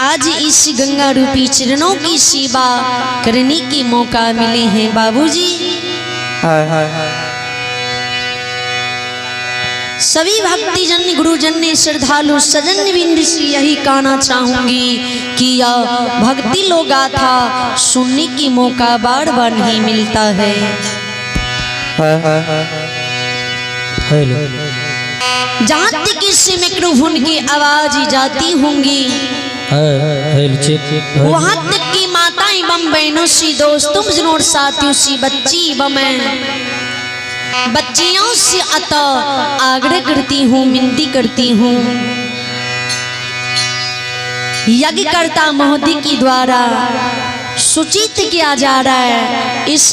आज इस गंगा रूपी चरणों की सेवा करने की मौका मिले हैं बाबूजी। सभी भक्तिजन गुरुजन श्रद्धालु सजन बिंद से यही कहना चाहूंगी कि यह भक्ति लोग गाथा सुनने की मौका बार बार नहीं मिलता है। हेलो। जहाँ तक इस माइक्रोफोन की आवाज जाती होंगी वहाँ तक की माता एवं बहनों सी, दोस्तों और साथियों सी, बच्ची एवं बच्चियों से अतः आग्रह करती हूँ, विनती करती हूँ, यज्ञकर्ता महोदय की द्वारा सूचित किया जा रहा है, इस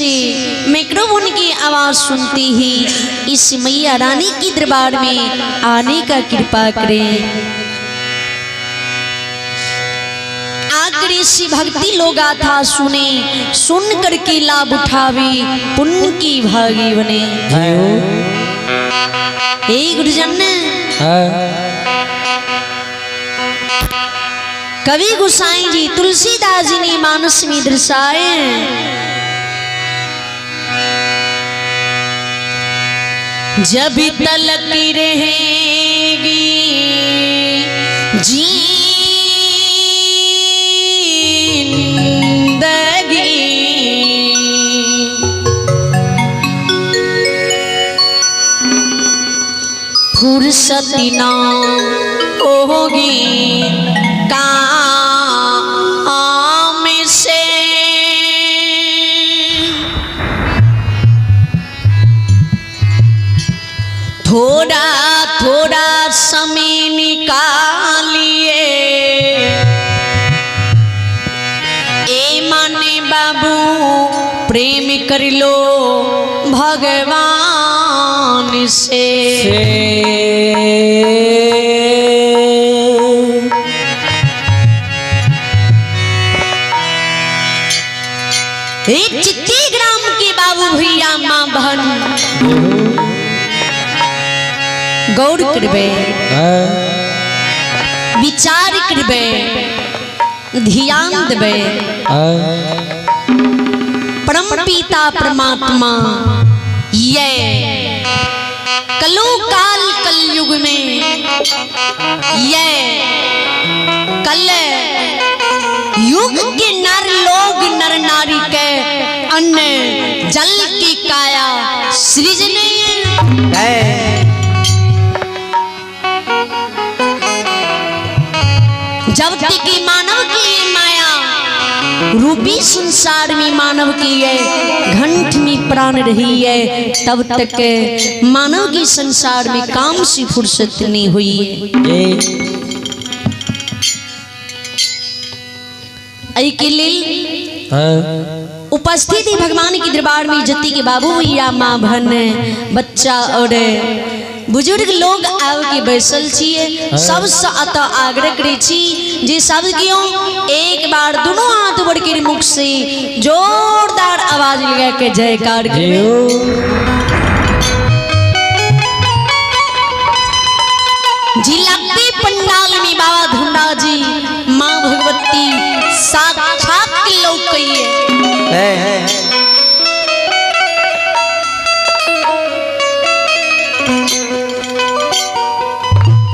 माइक्रोफोन की आवाज़ सुनते ही इस मैया रानी की दरबार में आने का कृपा करें। आकर इस भक्ति लोग गाथा सुने, सुन करके लाभ उठावे, पुण्य की भागी बने। हे गुरुजन, कवि गोसाई जी तुलसीदास जी ने मानस में दर्शाए, जब तलक रहेगी जिंदगी, फुर्सत ना होगी काम से। थोड़ा थोड़ा समय निकालिए, ए माने बाबू प्रेम कर लो भगवान से। चित्ती ग्राम के बाबू भैया माँ बहन गौर करबे, विचार करबे, ध्यान देबे। परम पिता परमात्मा ये कलो काल कलयुग में ये कल युग के नर लोग नर नारी के अन्न जल की काया सृजने है। जब तक की मानव की माया रूपी संसार में मानव की है घंट में प्राण रही है, तब तक मानव की संसार में काम से फुर्सत नहीं हुई है। के लिए उपस्थित ही भगवान के दरबार में जति के बाबू भैया माँ बहन बच्चा और बुजुर्ग लोग आव के बैसल छिए, सबसे अतः आग्रह करे छी जे सब क्यों एक बार दोनों हाथ बढ़ के मुख से जोरदार आवाज लगा के जयकार करबे। जिला के पंडाल में बाबा धुंडा जी माँ भगवती साक्षात लोग है।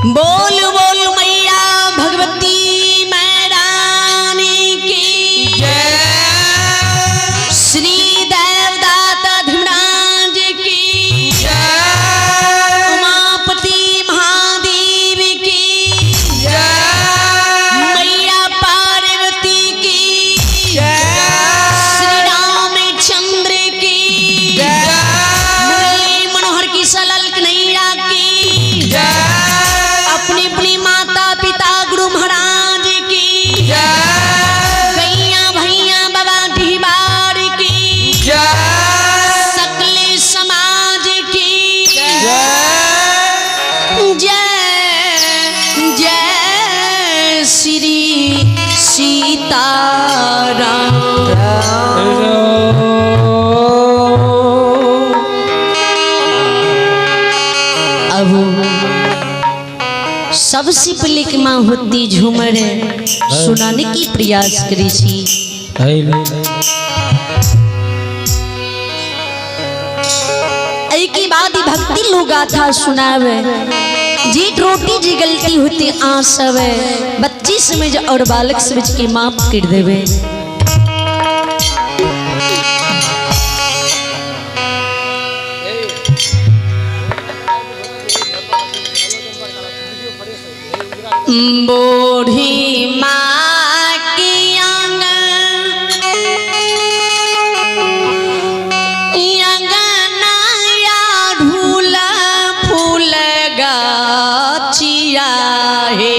बोल बोल मैया भगवती महारानी की जय, श्री देवदाता धीमराज की जय, उमापति महादेव की जय, मैया पार्वती की जय, श्री रामचंद्र की जय, मुरली मनोहर की सलल कन्हैया की जय, अपनी अपनी माता पिता गुरु महाराज की जय, गैया भैया बाबा ढीबार की जय, सकले समाज की जय, जय जय श्री सीताराम। अब सब सबसे पहले के माँ होती झूमर सुनाने की प्रयास करी छी। हेलो। एहि के बाद ही भक्ति लोग गाथा सुनावे। जी रोटी जी गलती होती आसवे बच्ची समझ और बालक समझ के माफ कर देवे। बूढ़ी माँ की आंगन अंगनाया ढूला फूल गाछिया हे।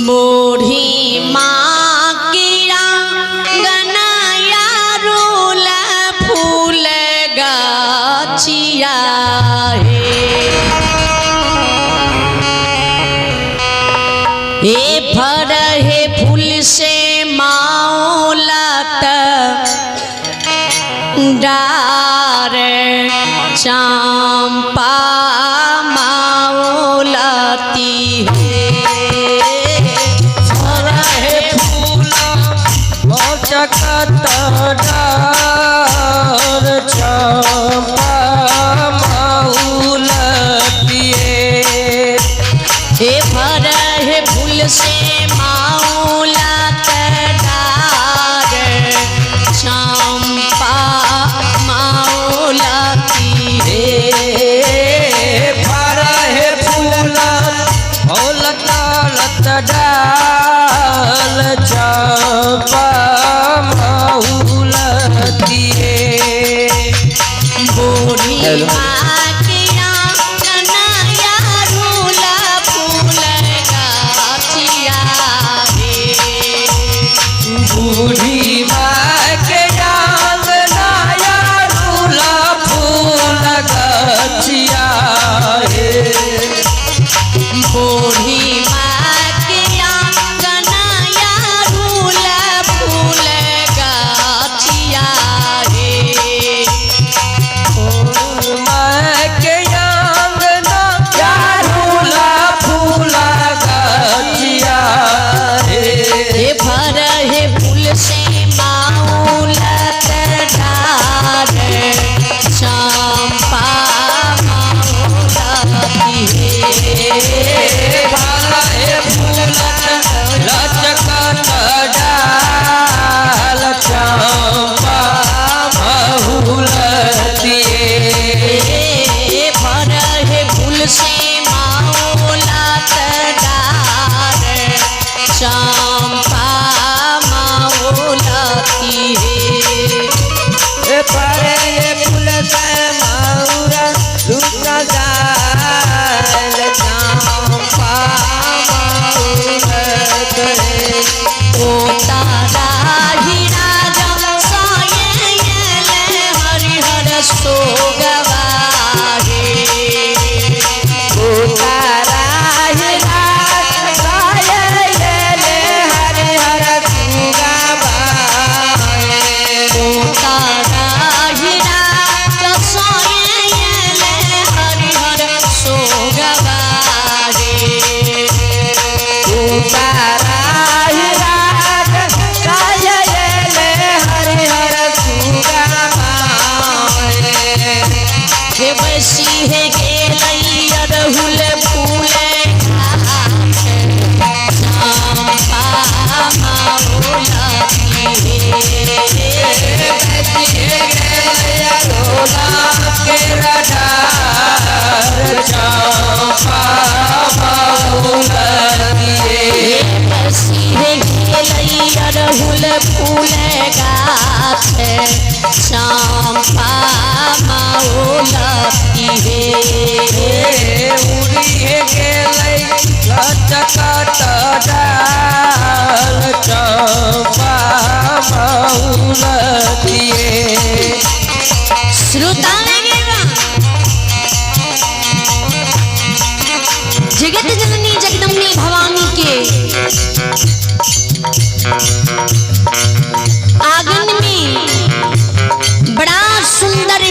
बूढ़ी माँ की आंगनाया रूला फूल गाछिया हे। ए फरहे फूल से माओलत डार चंपा माओलती है। फरहे फूला लचकत डार चंपा माउलतिए। हे फरहे फूल से माओलत डार चंपा माओलती है। फरहे फूला लत डाल चंपा माउलतिए। बूढ़ी माँ के आंगनया रूला फूल गाछिया हे। बूढ़ी माँ के आंगनया रूला फूल गछिया हे। बूढ़ी माँ के आंगनया रूला फूल गाछिया हे। माँ के आंगना रूला फूल गछिया हे। हे फरहे फूल से माउलत डार चंपा माउलती हे। फरहे फूल लचकत डाल चंपा माउलतिए। फरहे फूल से माउलत डार चंपा माउलती हे। फरहे फूल से माउरा लुका डाल चंपा माउलत हे। ओ तारा हीरा जल साये हरिहर सोगवाहे। ओ तारा हीरा साये हरिहर सुगवाए। ओ तारा हीरा साये हरिहर सोगवाहे। ओ तारा हीरा साये हरिहर सुगवाए। हे बसी हे गेलई अड़हुल फूल चंपा माउलती हे। बसी हे गेलई अड़हुल फूल गाछ चंपा माउलती हे। श्रोता जगत जननी जगदम्बे भवानी के आंगन में बड़ा सुंदर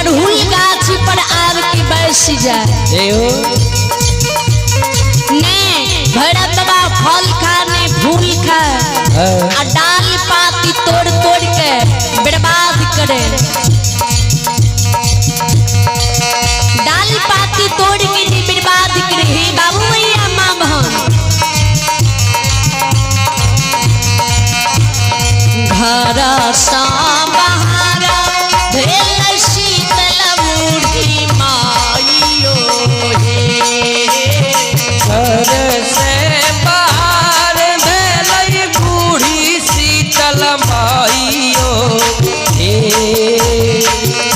अड़हुल गाछ पर आब के बैस जाए। जय हो। ने भैरव बाबा फल खा ने फूल खा आ डाल पाती तोड़ तोड़ के बर्बाद करे। डाल पाती तोड़ के जे बर्बाद करे। हे बाबू मैया माँ बहन, घर सा बाहर भेल शीतल बूढ़ी माइयो हे। घर से बाहर भेलै बूढ़ी शीतल माइयो हे।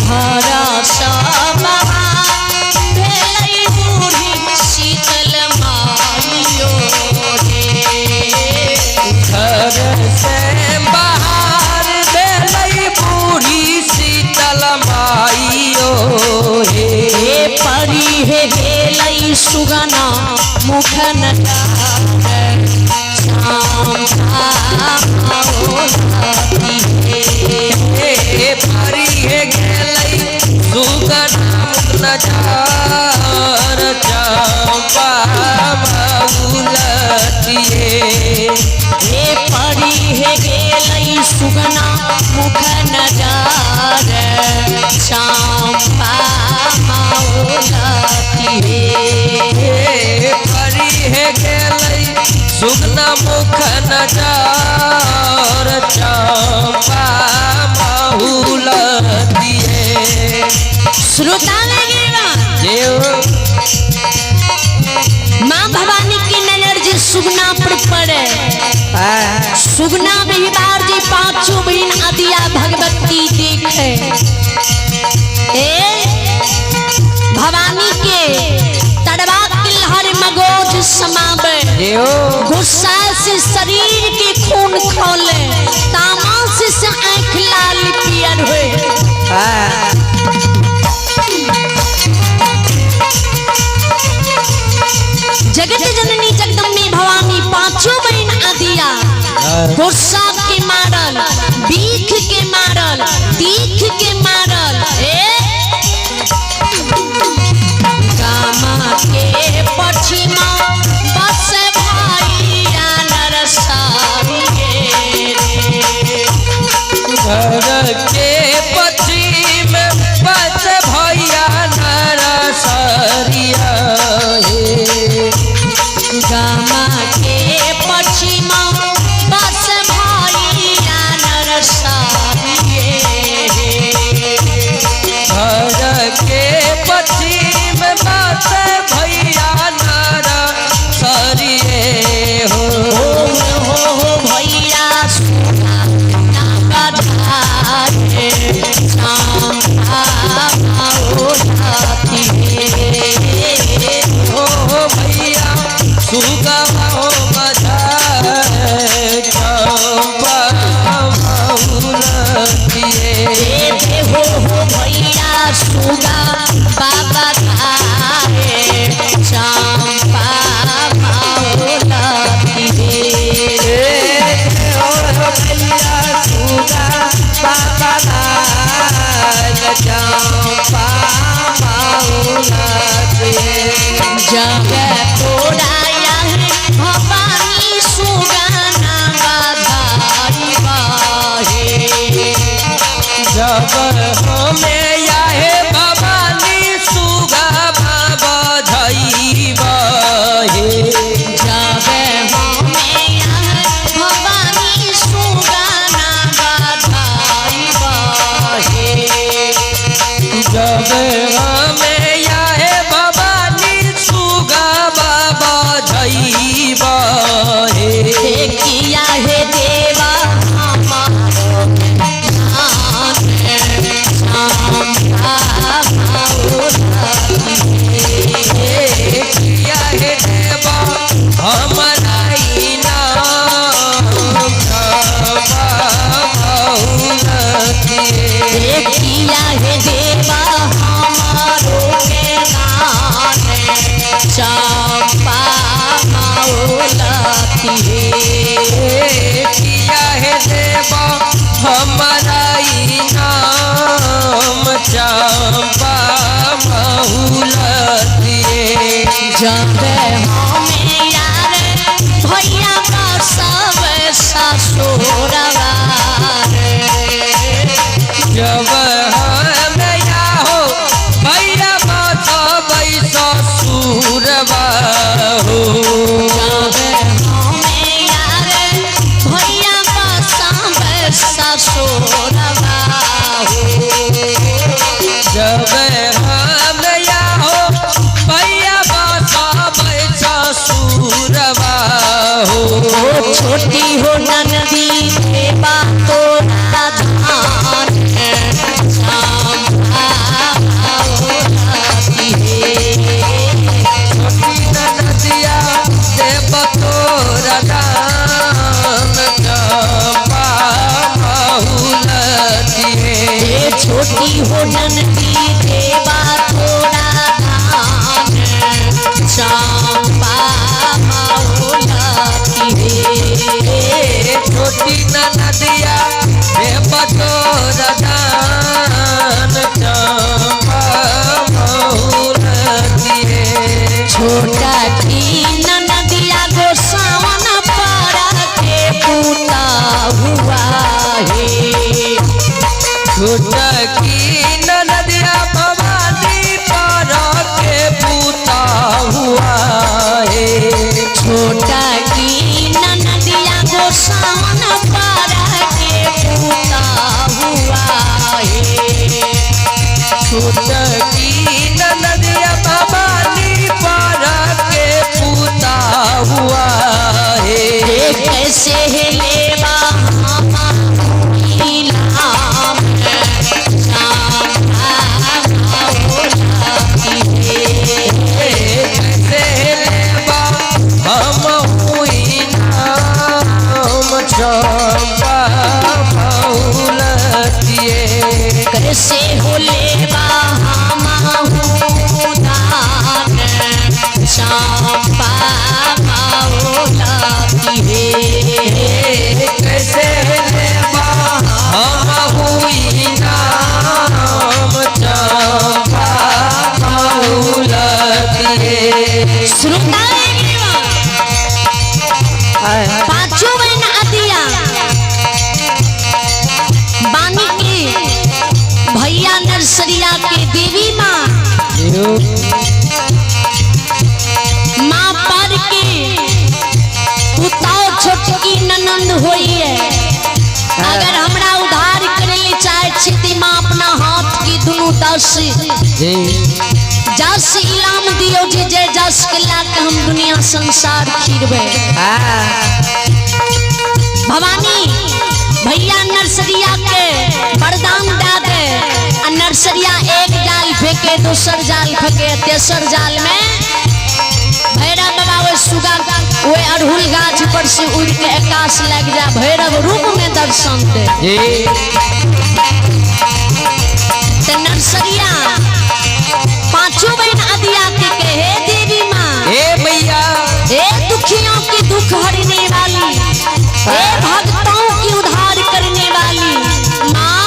घर सा बाहर भेलै बूढ़ी शीतल माइयो हे। घर से बाहर भेलै बूढ़ी शीतल माइयो हे। हे परी हे गेलै सुगना मुखन हे परी हे गेलै सुगना मुख नजार चंपा मौलतिये। हे परी हे गेलै सुगना मुख नजार चंपा मौलती हे परी हे गेलै सुगना मुख नजार चंपा मौलतिये। श्रोता जय हो। माँ भवानी की नजर जे सुगना पर पड़े, सुगना बिहिबार जे पांचों बहन अदिया भगवती देखे, ए भवानी के तड़वा किल्हर मगोज समावे, जय हो। गुस्सा से शरीर के खून खोले, तामास से आंख लाल पियर हुए। जगत जननी जगदम्बे भवानी पांचों बहन आदिया गुस्सा के मारल, बीख के मारल, तीख के मारल, ए गामा के पछिमा बस भाइया नरसारी रे। घर के पश्चिम बस भैया नरसरिया हे। गामा के पछिमा बस भाइया नरसारी रे। घर के पश्चिम बस भैया नरसरिये हो। हो भैया सुना ना बधारे चंपा मौलाती रे। हो भैया सुगा हो बजाए चंपा मौलतिये। हे हो भैया सुगा बाबा धारे चंपा मौलाती रे। ओ भैया सुगा बाबा लाल चंपा मौलतिये। जग तोड़ाया है भवानी सुगाना बधाई बाहे। जब हमें याहे भवानी सुगा बाबा झईबा हे। जब हमें यह भवानी सुगाना बधाई बाहे। जब हमें याहे भवानी सुगा बाबा झईबा हे। हे किया हे देवा हमारो ज्ञान चंपा मौलाती हे किया हे देवा हमरा इनाम चंपा मौलतिये। हे किया हे देवा हमारो के दान चंपा मौलाती किया हे देवा हमारा इनाम चंपा छोटी हो ननदी देवा तोरा धान चंपा मौलती हे। छोटी ननदिया देव तोरा दान चंपा महुलती हे। हे छोटी हो ननदी देवा तोरा धान चंपा मौलती हे। छोटी ननदिया देव तोरा दान चंपा महुलती हे। छोटा की ननदिया गोसावन पारा के पूता हुआ है। छोटकी ननदिया भवानी पर के पूता हुआ है। छोटा की ननदिया गोसावन पारा के पूता हुआ है। छोटकी ननदिया भवानी पर के पूता हुआ है। हे कैसे है लेवा नीलाम चंपा मौलती हे। कैसे लेबा हम हुई नाम चंपा मौलतिए। कैसे हो लेवा दान चंपा मौलती हे। कैसे लेबा हम हुई नाम चंपा मौलतिए। पांचों बहन अदिया बानी के भैया नरसरिया के देवी माँ माँ पर के पुताओ छोटकी ननंद होई है। अगर हमरा उधार करे ले चाहे छी ती माँ अपना हाथ की दुनू दस जी जस इलाम दियो जे जे जस के लाके हम दुनिया संसार खीरबे। भवानी भैया नर्सरिया के वरदान दे दे आ नर्सरिया एक जाल फेंके दोसर जाल फेंके तेसर जाल में भैरव बाबा वो सुगा वो अड़हुल गाछ पर से उड़ के आकाश लग जा भैरव रूप में दर्शन दे। जी ते नर्सरिया पांचों बहन अदिया के कहे देवी माँ हे भैया हे दुखियों की दुख हरने वाली, हे भक्तों की उद्धार करने वाली माँ,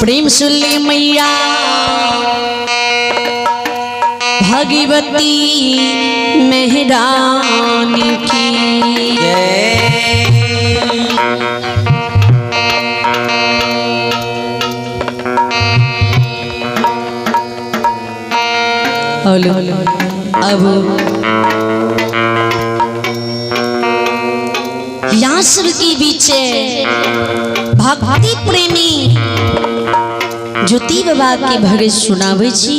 प्रेम सुनली मैया भगवती मेहरानी की। हेलो अब यहाँ सब के बीच भक्ति प्रेमी ज्योति बाबा के भगत सुनाबै छी।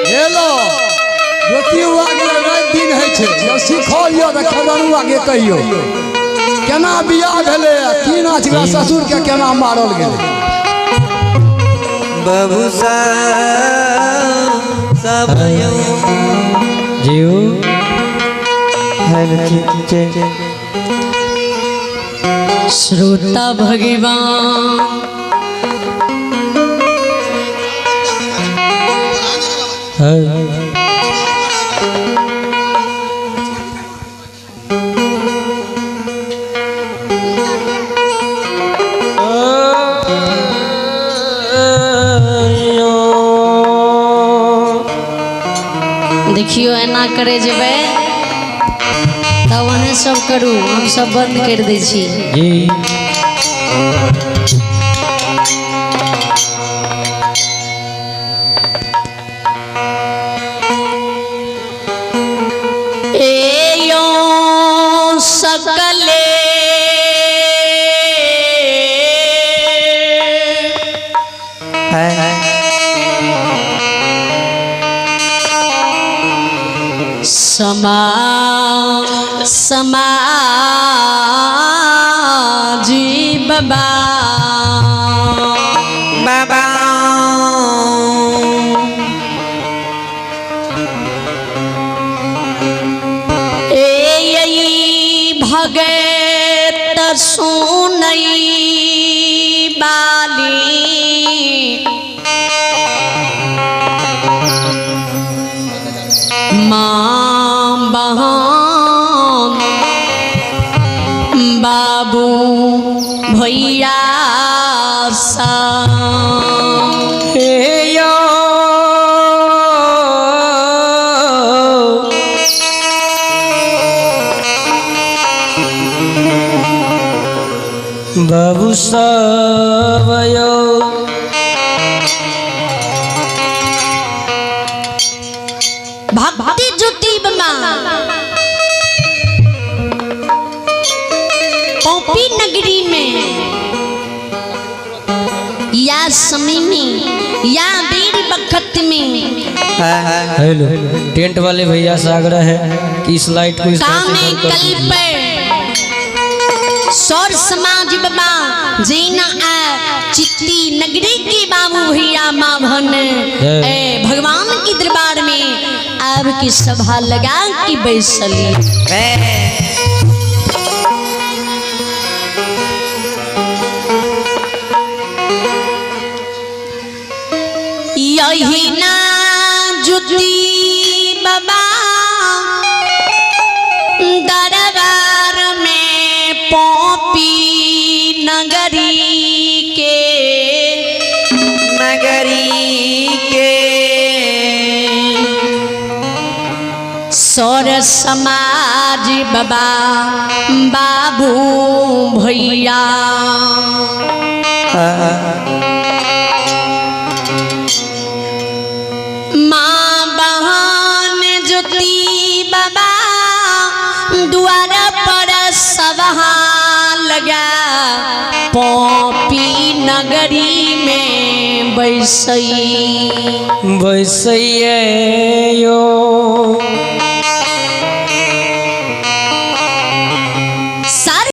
हेलो ज्योति बाबा के राति दिन होइ छै, जब सीखल यऽ तऽ खदनुआ के कहियौ केना बियाह भेलै आ की नाच ससुर के केना मारल गेलै। बाबू सब जीव हेलो जय। श्रोता भगवान देखियो एना करे जेबै तब अहें सब करू, हम सब बंद कर दै छी। जी ए यो सकले समा समाजी बाबा बाबा ए भगत सुनई बाली माँ बहन बाबू भैया सा हे यो बाबू सब यो भक्ति ज्योति माँ पौपी नगरी में या समय में या बेर बखत में हेलो टेंट वाले भैया से आग्रह है कि इस लाइट को इस तरह से कामे बंद कर कल दीजिए। पर सौर समाज बाबा जैना आ चित्ती नगरी के बाबू भैया माँ भन ए भगवान के दरबार में आब की सभा लगा के बैसली। यही ना जुती बाबा दरबार में पौपी नगरी के नगरी के सौर समाज बाबा बाबू भैया माँ बहन ज्योति बाबा द्वार पर सभा लगा पौपी नगरी में बैसई बैसैये यो।